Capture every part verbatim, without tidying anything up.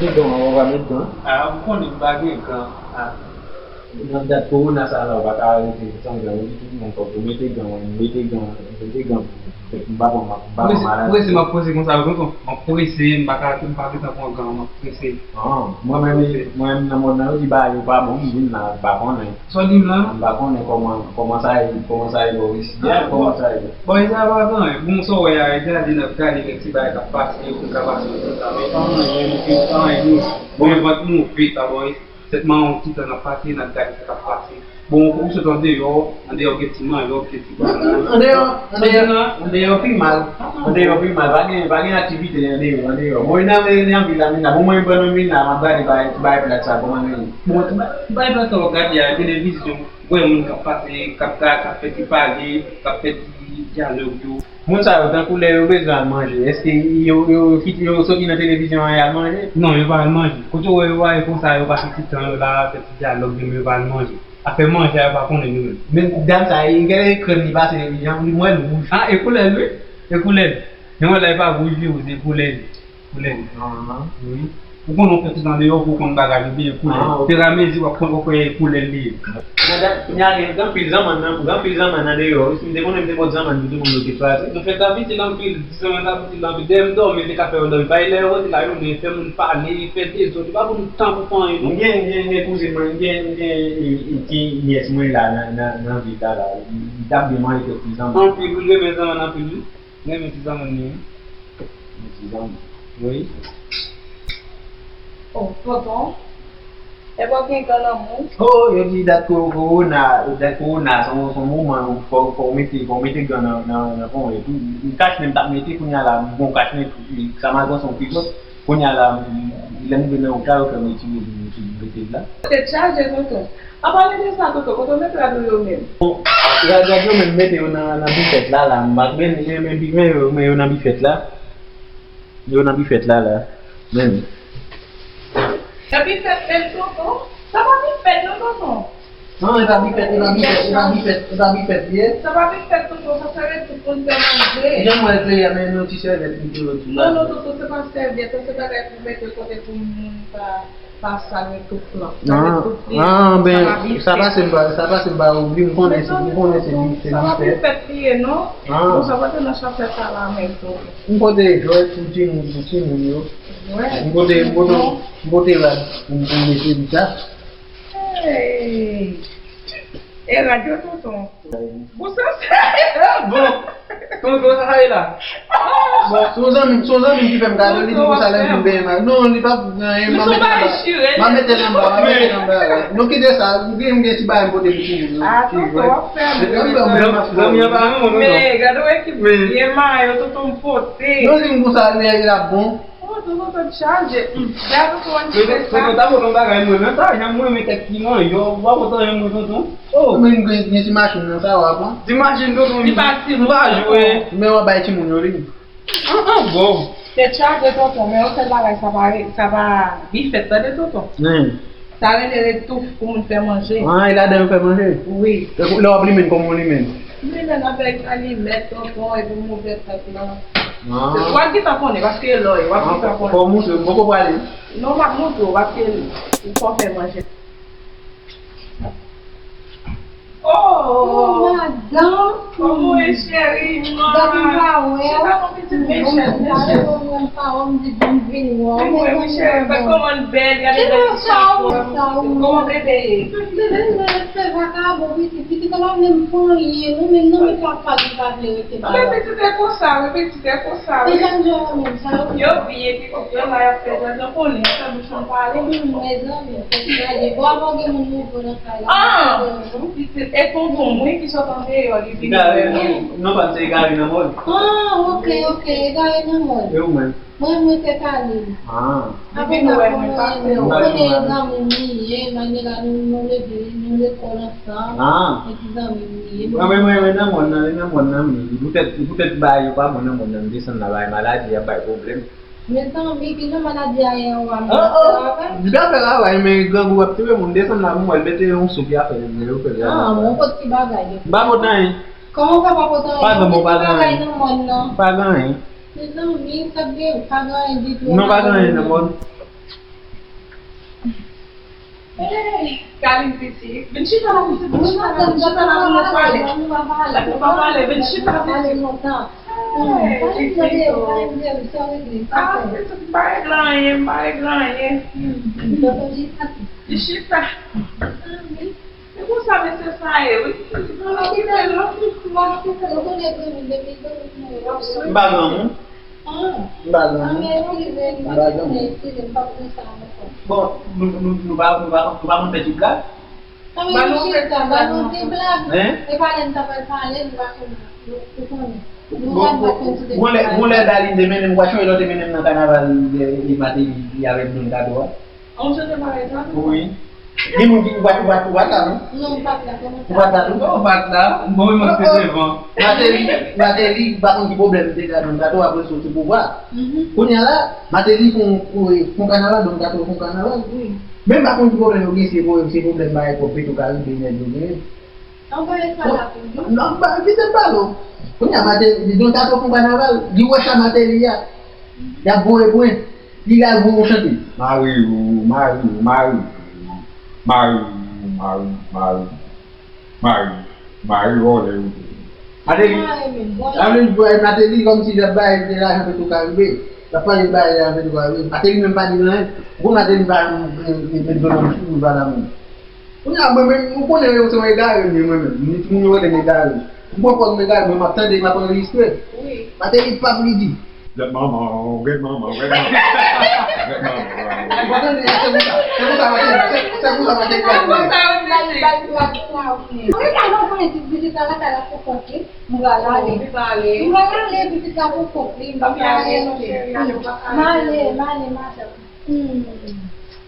Mete gan, ou pa mete gan? Ah, ou konnen m pa gen gan. Ah. Nan dat kowona sa la, ou pa ka rete san gan, ou di tout moun fòk ou mete gan, mete gan, mete gan. M pa pran, m pa pran maladi. Prese, m ap prese konsa, tonton. M ap prese, m pa ka, m pa gentan pran gan, m ap prese. Ah, mwen menm, mwen menm nan mòn nan, yo di bagay yo pa bon, m vin la, m pa konnen. Sa w di m la? M pa konnen kòman, kòman sa ye, kòman sa ye bò w isi a, kòman sa ye. Bon, e sa pa gen anyen. Bon, sa w wè a, e gade n ap gade kèk ti bagay k ap pase, yo konn ka pase nan tout la, men pa anyen, nou te pa anyen, nou, bon, vant nou vit la, bon, e, tèt mawon, tout tan n ap pase, n ap gade sa k ap pase. Bon, ou sot andeyò, andeyò gen ti manjòk, gen ti banann. Andeyò, andeyò, andeyò pi mal. Andeyò pi mal. Pa gen, pa gen aktivite andeyò, andeyò. Bon, nan, nan, nan vil la, men la. Bon, mwen, ban nou vin la, m ap gade bay, bay plat sa, kòman nou ye. Bon, bay, bay plat sa, w ap gade a, televizyon. Ou wè moun k ap pase, k ap ka, k ap fè ti pale, k ap fè ti dyalòg yo. Moun sa yo, tankou lè yo bezwen al manje, èske yo, yo, yo, yo soti nan televizyon an y al manje? Non, yo pa al manje. Kote w wè yo ale konsa, yo pase ti tan yo la, fè ti dyalòg yo, men yo pa al manje. Afè manje a, yo pa konnen nou menm. Men dam sa, e, gade krèm li pase, jan li mwen l wouj. Ah, e koulè l, wi. E koulè l. Jan mwen la, e pa wouj li wouj, e koulè l. Koulè l. Wi. Ou konnen w fè tout andeyò pou w konn bagay li byen, koulè l. Feramezi w ap konn, w ap wè koulè l li ye. Nan dat, kounye a gen anpil zanmann nan, gen anpil zanmann andeyò, wi. Si m te konnen, m te pot zanmann pou tout moun yo te pase. Nou fè t ap itil anpil, zanmann t ap itil anpil. Dèyè m dòmi, m te ka fè yo dòmi. Bay lè yo rete la, yo vin fè moun pale, fè dezòd. Yo pa pou nou tan pou fè anyen, non. M gen, gen, gen kouzen mwen, m gen, m gen, e, e, ti nyès mwen la, nan, nan, nan vil la, la. Li t ap byen manje kèk ti zanmann. Anpil, wi, m renmen zanmann anpil, wi. M renmen ti zanmann li, wi. Yon ti zanmi. Wi. Oh, tonton. Epa w gen gan nan men w? Oh, yo di dat ko-, kowona, dat kowona, se yon, se yon moman, fò, fò w mete, fò w mete gan nan, nan, nan ponyèt ou. Yon kachnen m t ap mete, kounye a la, m gon kachnen, sa m al panse yon kilòt. Kounye a la, m, lè m rive nan wout la, yo fè m retire li, mete l la. Tèt chaje, tonton. An palan de sa, tonton, kote w mete rad ou yo menm? Bon, rad, rad yo menm, m mete yo nan, nan bifèt la, la. M pa t renmen, men, men, men yo, men yo nan bifèt la. Yo nan bifèt la, la. Men. Nan bifèt menm, tonton? Sa pa bifèt, non, tonton? Non, e pa bifèt, e pa bifèt, e pa bifèt, e pa bifèt li ye. Sa pa bifèt, tonton, sa sèvyèt pou moun fè manje. Jan mwen klere a, men yon ti sèvyèt pou mete yo tou la. Non, non, tonton, se pa sèvyèt, se bagay pou mete kote pou moun pa, pa sal, men tout plan. Ah, ben, sa pase m pa, sa pase m pa oubli, m konnen se, m konnen se li, se li fè. Sa pa bifèt li ye, non? Ah. Bon, sa pa te nan chapèt sa la, men tonton. M pote jwèt pou timoun, pou timoun yo. M pote, m pote, m pote rad pou, pou mesye li sa. Hey! E rad yo, tonton. Bon, sa se bon. Tonton, sa sa ye la? Bon, se yon zanmi m, se yon zanmi m ki fè m kado, li di konsa lè m fin benyen m a. Non, li p ap gen anyen, m a mete l anba. M a mete l anba, m a mete l anba. Non, kite sa, m gen, m gen ti bagay m pote pou timoun yo. Ah, tonton, w ap fè m. Zanmi an pa renmen w, tonton. Men, gade w ekip byen mayo, tonton, m pote. Non, li di m konsa, li, li ap bon. Oh, tonton tèt chaje. Hum, gade tonton an ti fè sa. Tonton, ta pote yon bagay mwen nan sa, jan mwen renmen kèk ti manjò, ou pa kontan jan mwen tonton. Oh. Men gen, gen ti machin nan sa w ap pran. Ti machin tonton, li pa ti, m pa jwe. Men w ap bay timoun yo li. An, an, bon. Tèt chaje tonton, men yon sèl bagay sa pa, sa pa bifèt, tande tonton. Hmm. Sa rele retouf pou moun fè manje. Ah, e ladan yo fè manje? Wi. Lè w ap limen l, kòman w limen l? M limen l avèk alimèt, tonton, epi m ouvè pòt lan. Ah. W ap gentan konnen, paske e lò ye, w ap gentan konnen. Fò w montre m, m poko prale. Non, m ap montre w, paske ou fò fè manje. Oh! Oh, madanm! Kòman w ye, cheri? Depi m pa wè w. Se pa yon pitit, men chèf, men chèf. Mwen pa wè w, m di bon vini wè w. Men mwen, wi, chèf, kòman l bèl, gade bèl ti chapo. Kòman bebe ye? Bebe, bebe, fè vakabon, pitit, pitit, kòman menm fanyen, nou menm, nou menm papa, li pa vle rete ba. Men pitit e konsa, wi, pitit e konsa, wi. Se jan yo menm sa, wi. Yo byen, pitit, yo la, y ap fè zòt, yo konnen, fè bouch lan pale. Mezanmi, fè ti gade. Bon, avan gen moun nouvo nan kay la. Ah! Pitit, e tonton mwen ki sot andeyò, li vin wè mwen. Non, pa m se egare nan mòn. Ah, ok, ok, egare nan mòn. E ou menm? Mwen, mwen se Kalil. Ah. Depi nou wè mwen pase. Ou konnen e zanmi m li ye, malgre nou, nou leve, nou lekòl ansanm. Ah. E ti zanmi m li ye. Mwen, mwen, mwen, mwen nan mòn nan, nan mòn nan, men poutèt, poutèt bagay yo pa bon nan mòn nan, m desann la, bagay maladi ap bay pwoblèm. Mezanmi, kijan maladi a ye an wa m? Oh, oh. Li pa fè travay, men grangou ap tiye moun, desann la pou mwen, mete yon sou ki a fè yo fè travay. Ah, mwen pot ki bagay yo. M pa pot anyen. Kòman w fè pa pot anyen? Pa gen, bon, pa gen anyen. Ki bagay nan mòn nan? Pa gen anyen. Mezanmi, sa gen, pa gen anyen ditou. Non, pa gen anyen nan mòn. Hey, Kalin pitit, vin chita la pitit, vin chita la, vin chita la pou nou pale. Lè nou pa pale, vin chita pitit. Hey, pitit. Ah, pitit, m pa regle anyen, m pa regle anyen. Vin chita. Se konsa mesye sa ye wi. Pitit, nou la okipe l. M pa granmoun. M pa granmoun. M pa granmoun. Bon, nou, nou, nou pa, nou pa, nou pa konn fè ti blag? Ba nou fè ti blag, non. Hein? Bon, bon, bon, lè Darline te mennen m, w a chonje lè w te mennen m nan kanaval, e, e Mateli avèk Don Kato a. An, ou chante parèy sa? Wi. Gen moun ki, ou pa t, ou pa t, ou pa t la, non? Non, m pa t la, kòman sa? Ou pa t la tou? Non, ou pa t la. Mwen menm se devan. Mateli, Mateli, pa konn ki pwoblèm te gen ak Don Kato apre sou sou pouvwa. Kounye a la, Mateli fè yon, fè yon kanaval, Don Kato fè yon kanaval. Wi. Men m pa konn ki pwoblèm yo gen, se pwoblèm, se pwoblèm bagay kòb Petro Caribe nèg yo genyen. Anvoye sa la pou li. Non, ba, kite m pale w. Kounye a, Mateli, Don Kato fè yon kanaval, li wè sa Mateli a. Y ap voye pwen. Li la voye yon chante. Mari ou, mari ou, mari ou. Mari ou, mari ou, mari ou. Mari, mari vòlè ou. Mateli. Mari menm, vòlè. Mateli, Mateli kòmsi l ap bay lajan Petro Caribe. L ap pale bay lajan Petro Caribe. Mateli menm pa di anyen. Gwo Mateli pa met dlo nan bouch li pou l pa damou. Kounye a, mwen menm, ou konnen yo se yon egare, mwen menm. Ni timoun yo rele m egare. M pran pòz m egare, mwen m ap tande, m ap anrejistre. Wi. Mateli p ap ridi. Gèt manman, gèt manman, gèt manman. Gèt manman. Mwen tande, se konsa, se konsa Mateli, se, se konsa Mateli ap fè. Wi, pa nan konnen ti pitit la lakay la pou kont li. M pral ale. M pral ale, pitit la pou kont li. M pral ale. M ale, m ale, m ale. Hmm.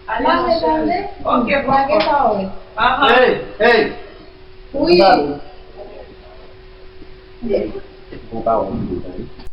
Ale, ale, ale. Ok, papa. Lage pawòl. Ahan. Hey, hey. Wi. Bon pawòl, bon pawòl.